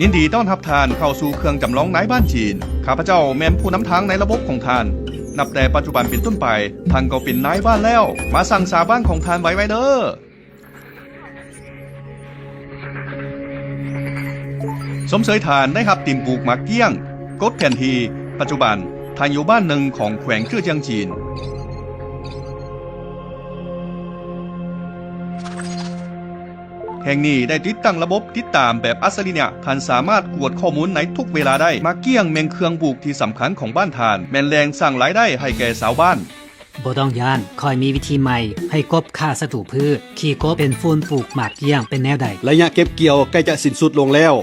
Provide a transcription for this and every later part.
ຍິນດີຕ້ອນຮັບທ່ານເຂົ້າສູ່ເຄື່ອງຈຳລອງນາຍບ້ານຈີນ. ຂ້າພະເຈົ້າແມ່ນຜູ້ນຳທາງໃນລະບົບຂອງທ່ານ. ນັບແຕ່ປັດຈຸບັນເປັນຕົ້ນໄປ, ທ່ານກໍເປັນນາຍບ້ານແລ້ວ. ມາສ້າງສາບ້ານຂອງທ່ານໄວໆເດີ້. ຊົມເຊີຍທ່ານໄດ້ຮັບຕີນປູກໝາກກ້ຽງ. ກົດແຜນທີ່. ປັດຈຸບັນທ່ານຢູ່ບ້ານໜຶ່ງຂອງແຂວງເຈີຈຽງຈີນ. ແຫ່ງນີ້ໄດ້ຕິດຕັ້ງລະບົບຕິດຕາມແບບອັດສະລິຍະ. ທ່ານສາມາດກວດຂໍ້ມູນໃນທຸກເວລາໄດ້. ໝາກກ້ຽງແມ່ນເຄື່ອງປູກທີ່ສຳຄັນຂອງບ້ານທ່ານ, ແມ່ນແຫຼ່ງສ້າງລາຍໄດ້ໃຫ້ແກ່ຊາວບ້ານ. ບໍ່ຕ້ອງຢ້ານ, ຂ້ອຍມີວິທີໃໝ່ໃຫ້ກົບຂ້າສັດຕູພືດ. ຂີ້ກົບເປັນຝຸ່ນປູກໝາກກ້ຽງເປັນແນວໃດ? ໄລຍະເກັບກ່ຽວໃກ້ຈະສິ້ນສຸດລົງແລ້ວ.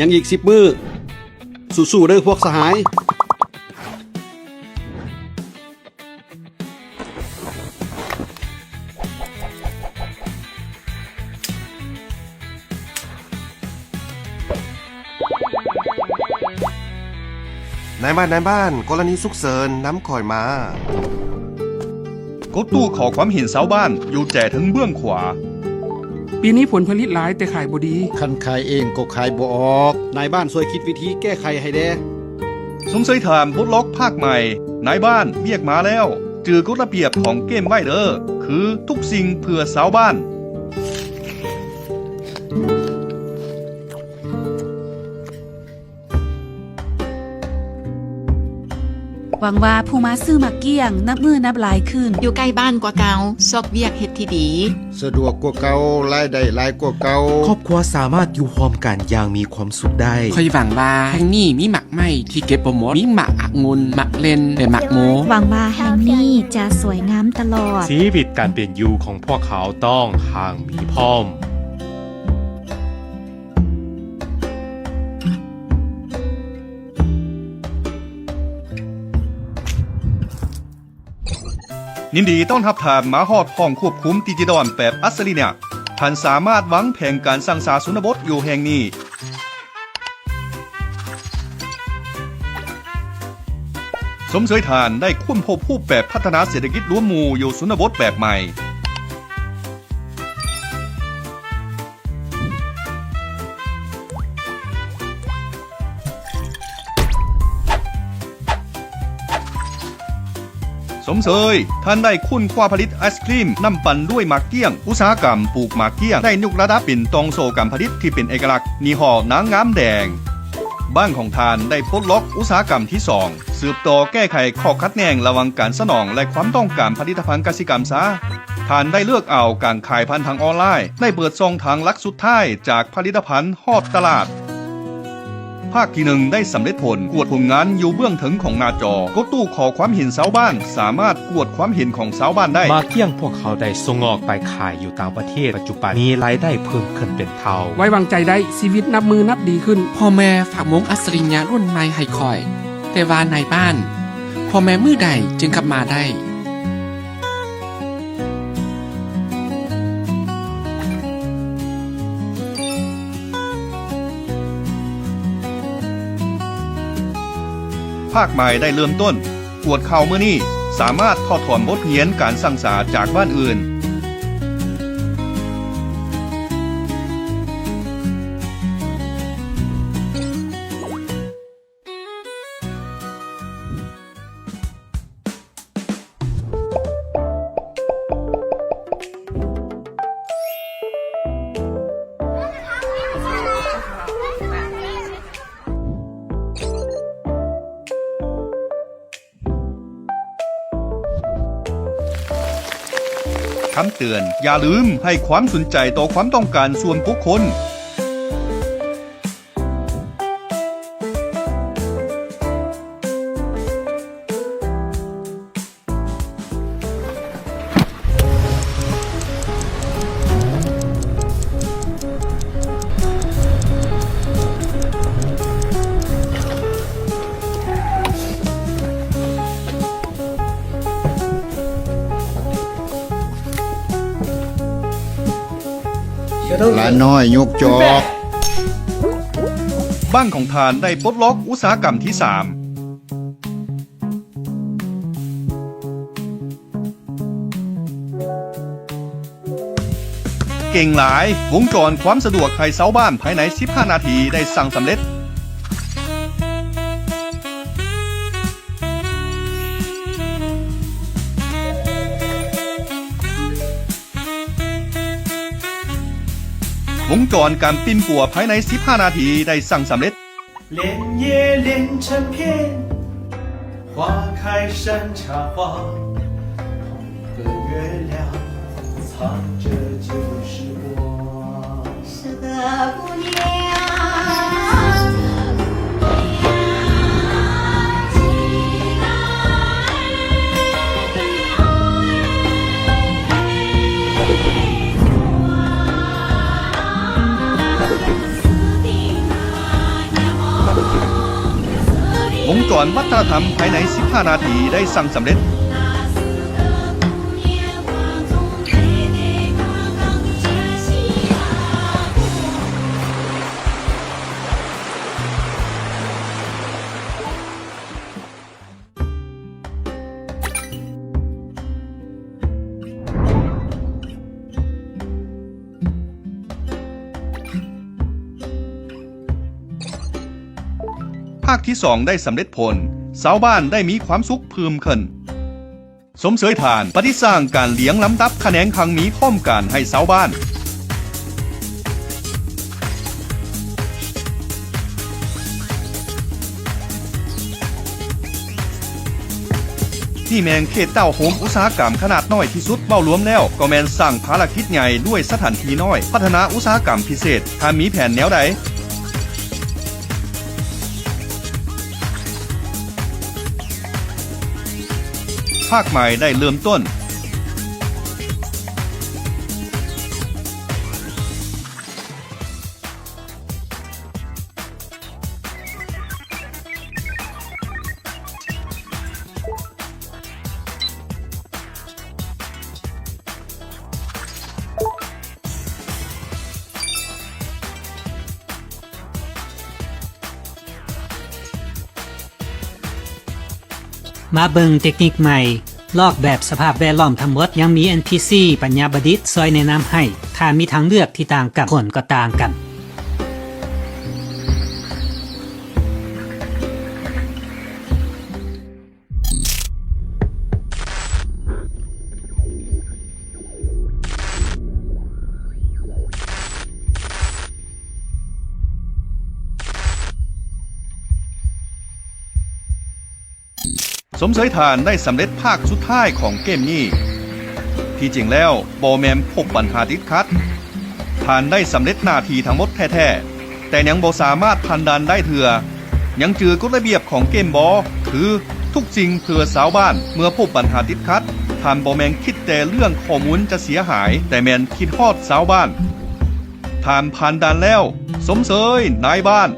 ຍັງອີກສິບມື້. ສູ້ໆເດີ້ພວກສະຫາຍ. ນາຍບ້ານ, ນາຍບ້ານ, ກໍລະນີສຸກເສີນ, ນຳຂ້ອຍມາ. ກົດຕູ້ຂໍຄວາມເຫັນຊາວບ້ານຢູ່ແຈເທິງເບື້ອງຂວາ. ປີນີ້ຜົນຜະລິດຫຼາຍແຕ່ຂາຍບໍ່ດີ. ຄັນຂາຍເອງກໍຂາຍບໍ່ອອກ. ນາຍບ້ານຊ່ວຍຄິດວິທີແກ້ໄຂໃຫ້ແດ່. ຊົມເຊີຍທ່ານປົດລັອກພາກໃໝ່. ນາຍບ້ານ, ວຽກມາແລ້ວ. ຈື່ກົດລະບຽບຂອງເກມໄວ້ເດີ້, ຄືທຸກສິ່ງເພື່ອຊາວບ້ານ. ຫວັງວ່າຜູ້ມາຊື້ໝາກກ້ຽງນັບມື້ນັບຫຼາຍຂຶ້ນ. ຢູ່ໃກ້ບ້ານກວ່າເກົ່າ, ຊອກວຽກເຮັດທີ່ດີ. ສະດວກກວ່າເກົ່າ, ລາຍໄດ້ຫຼາຍກວ່າເກົ່າ. ຄອບຄົວສາມາດຢູ່ຮ່ວມກັນຢ່າງມີຄວາມສຸກໄດ້. ຂ້ອຍຫວັງວ່າແຫ່ງນີ້ມີໝາກໄມ້ທີ່ເກັບບໍ່ໝົດ, ມີໝາກອະງຸ່ນ, ໝາກເລັ່ນ ແລະ ໝາກໂມ. ຫວັງວ່າແຫ່ງນີ້ຈະສວຍງາມຕະຫຼອດ. ຊີວິດການເປັນຢູ່ຂອງພວກເຂົາຕ້ອງຮັ່ງມີພ້ອມ. ຍິນດີຕ້ອນຮັບທ່ານມາຮອດຫ້ອງຄວບຄຸມດິຈິຕອນແບບອັດສະລິຍະ. ທ່ານສາມາດວາງແຜນການສ້າງສາຊົນນະບົດຢູ່ແຫ່ງນີ້. ຊົມເຊີຍທ່ານໄດ້ຄົ້ນພົບຮູບແບບພັດທະນາເສດຖະກິດລວມໝູ່ຢູ່ຊົນນະບົດແບບໃໝ່. ຊົມເຊີຍ, ທ່ານໄດ້ຄົ້ນຄວ້າຜະລິດໄອສຄຣີມນ້ຳປັ່ນດ້ວຍໝາກກ້ຽງ. ອຸດສາຫະກຳປູກໝາກກ້ຽງໄດ້ຍົກລະດັບເປັນຕ່ອງໂສ້ການຜະລິດທີ່ເປັນເອກະລັກ, ຍີ່ຫໍ້ນາງງາມແດງ. ບ້ານຂອງທ່ານໄດ້ປົດລັອກອຸດສາຫະກຳທີສອງ, ສືບຕໍ່ແກ້ໄຂຂໍ້ຂັດແຍ່ງລະຫວ່າງການສະໜອງ ແລະ ຄວາມຕ້ອງການຜະລິດຕະພັນກະສິກຳຊາ. ທ່ານໄດ້ເລືອກເອົາການຂາຍຜ່ານທາງອອນລາຍ, ໄດ້ເປີດຊ່ອງທາງຫຼັກສຸດທ້າຍຈາກຜະລິດຕະພັນຮອດຕະຫຼາດ. ພາກທີໜຶ່ງໄດ້ສຳເລັດຜົນ. ກວດຜົນງານຢູ່ເບື້ອງເທິງຂອງໜ້າຈໍ. ກົດຕູ້ຂໍຄວາມເຫັນຊາວບ້ານ, ສາມາດກວດຄວາມເຫັນຂອງຊາວບ້ານໄດ້. ໝາກກ້ຽງພວກເຂົາໄດ້ສົ່ງອອກໄປຂາຍຢູ່ຕ່າງປະເທດ, ປັດຈຸບັນມີລາຍໄດ້ເພີ່ມຂຶ້ນເປັນເທົ່າ. ໄວ້ວາງໃຈໄດ້, ຊີວິດນັບມື້ນັບດີຂຶ້ນ. ພໍ່ແມ່ຝາກວົງອັດສະລິຍະລຸ້ນໃໝ່ໃຫ້ຂ້ອຍ, ແຕ່ວ່ານາຍບ້ານ, ພໍ່ແມ່ມື້ໃດຈຶ່ງກັບມາໄດ້? ພາກໃໝ່ໄດ້ເລີ່ມຕົ້ນ. ກວດຂ່າວມື້ນີ້ສາມາດຖອດຖອນບົດຮຽນການສ້າງສາຈາກບ້ານອື່ນ. ຄຳເຕືອນ, ຢ່າລືມໃຫ້ຄວາມສົນໃຈຕໍ່ຄວາມຕ້ອງການສ່ວນບຸກຄົນ. ຫຼານນ້ອຍຍົກຈອກ. ບ້ານຂອງທ່ານໄດ້ປົດລັອກອຸດສາຫະກຳທີສາມ. ເກັ່ງຫຼາຍ! ວົງຈອນຄວາມສະດວກໃຫ້ຊາວບ້ານພາຍໃນສິບຫ້ານາທີໄດ້ສ້າງສຳເລັດ. ວົງຈອນການປິ່ນປົວພາຍໃນສິບຫ້ານາທີໄດ້ສ້າງສຳເລັດ. ວົງຈອນວັດທະນະທຳພາຍໃນສິບຫ້ານາທີໄດ້ສ້າງສຳເລັດ. ພາກທີສອງໄດ້ສຳເລັດຜົນ, ຊາວບ້ານໄດ້ມີຄວາມສຸກເພີ່ມຂຶ້ນ. ຊົມເຊີຍທ່ານປະດິດສ້າງການລຽງລຳດັບຂະແໜງຮັ່ງມີພ້ອມກັນໃຫ້ຊາວບ້ານ. ນີ້ແມ່ນເຂດເຕົ້າໂຮມອຸດສາຫະກຳຂະໜາດນ້ອຍທີ່ສຸດ, ເວົ້າລວມແລ້ວກໍແມ່ນສ້າງພາລະກິດໃຫຍ່ດ້ວຍສະຖານທີ່ນ້ອຍ. ພັດທະນາອຸດສາຫະກຳພິເສດ, ທ່ານມີແຜນແນວໃດ? ພາກໃໝ່ໄດ້ເລີ່ມຕົ້ນ. ມາເບິ່ງເຕັກນິກໃໝ່ ລອກແບບສະພາບແວດລ້ອມທັງໝົດ, ຍັງມີ ເອັນ ພີ ຊີ ປັນຍາປະດິດຊ່ອຍແນະນຳໃຫ້. ຖ້າມີທາງເລືອກທີ່ຕ່າງກັນ, ຜົນກໍຕ່າງກັນ. ຊົມເຊີຍທ່ານໄດ້ສຳເລັດພາກສຸດທ້າຍຂອງເກມນີ້. ທີ່ຈິງແລ້ວບໍ່ແມ່ນພົບບັນຫາຕິດຂັດ, ທ່ານໄດ້ສຳເລັດໜ້າທີ່ທັງໝົດແທ້ໆ, ແຕ່ຍັງບໍ່ສາມາດຜ່ານດ່ານໄດ້ເທື່ອ. ຍັງຈື່ກົດລະບຽບຂອງເກມບໍ່? ຄື ທຸກສິ່ງເພື່ອຊາວບ້ານ. ເມື່ອພົບບັນຫາຕິດຂັດ, ທ່ານບໍ່ແມ່ນຄິດແຕ່ເລື່ອງຂໍ້ມູນຈະເສຍຫາຍ, ແຕ່ແມ່ນຄິດຮອດຊາວບ້ານ. ທ່ານຜ່ານດ່ານແລ້ວ, ຊົມເຊີຍນາຍບ້ານ.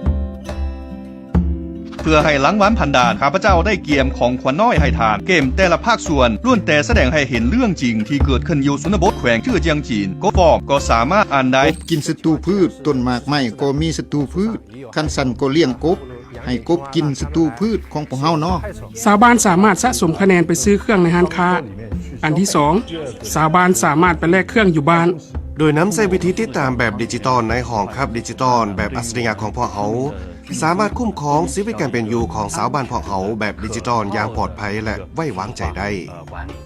ເພື່ອໃຫ້ລາງວັນຜ່ານດ່ານ, ຂ້າພະເຈົ້າໄດ້ກຽມຂອງຂວັນນ້ອຍໃຫ້ທ່ານ. ເກມແຕ່ລະພາກສ່ວນລ້ວນແຕ່ສະແດງໃຫ້ເຫັນເລື່ອງຈິງທີ່ເກີດຂຶ້ນຢູ່ຊົນນະບົດແຂວງເຈືອຈຽງຈີນ. ກົດຟອມກໍສາມາດອ່ານໄດ້. ກົບກິນສັດຕູພືດ, ຕົ້ນໝາກໄມ້ກໍມີສັດຕູພືດ. ຄັນຊັ້ນກໍລ້ຽງກົບ, ໃຫ້ກົບກິນສັດຕູພືດຂອງພວກເຮົາເນາະ. ຊາວບ້ານສາມາດສະສົມຄະແນນໄປຊື້ເຄື່ອງໃນຮ້ານຄ້າ. ອັນທີສອງ, ຊາວບ້ານສາມາດໄປແລກເຄື່ອງຢູ່ບ້ານ. ໂດຍນຳໃຊ້ວິທີຕິດຕາມແບບດິຈິຕອນໃນຫ້ອງຂັບດິຈິຕອນແບບອັດສະລິຍະຂອງພວກເຮົາ, ສາມາດຄຸ້ມຄອງຊີວິດການເປັນຢູ່ຂອງຊາວບ້ານພວກເຮົາແບບດິຈິຕອນຢ່າງປອດໄພ ແລະ ໄວ້ວາງໃຈໄດ້.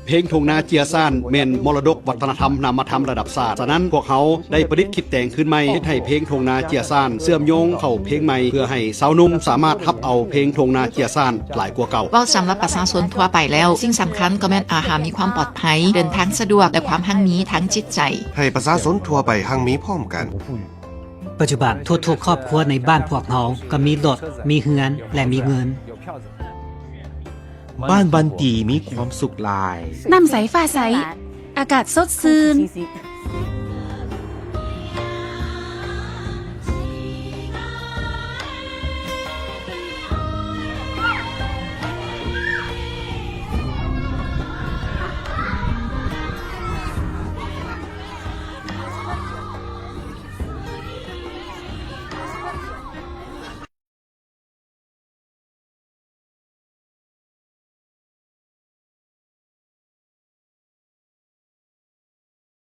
ເພງທົ່ງນາເຈຍຊານແມ່ນມໍລະດົກວັດທະນະທຳນາມະທຳລະດັບຊາດ. ສະນັ້ນ, ພວກເຮົາໄດ້ປະດິດຄິດແຕ່ງຄືນໃໝ່, ເຮັດໃຫ້ເພງທົ່ງນາເຈຍຊານເຊື່ອມໂຍງເຂົ້າເພງໃໝ່, ເພື່ອໃຫ້ຊາວໜຸ່ມສາມາດຮັບເອົາເພງທົ່ງນາເຈຍຊານຫຼາຍກວ່າເກົ່າ. ເວົ້າສຳລັບປະຊາຊົນທົ່ວໄປແລ້ວ, ສິ່ງສຳຄັນກໍແມ່ນອາຫານມີຄວາມປອດໄພ, ເດີນທາງສະດວກ ແລະ ຄວາມຮັ່ງມີທາງຈິດໃຈ. ໃຫ້ປະຊາຊົນທົ່ວໄປຮັ່ງມີພ້ອມກັນ. ປັດຈຸບັນ, ທຸກໆຄອບຄົວໃນບ້ານພວກເຮົາກໍມີລົດ, ມີເຮືອນ ແລະ ມີເງິນ. ບ້ານບັນຕີມີຄວາມສຸກຫຼາຍ. ນ້ຳໃສຟ້າໃສ, ອາກາດສົດຊື່ນ.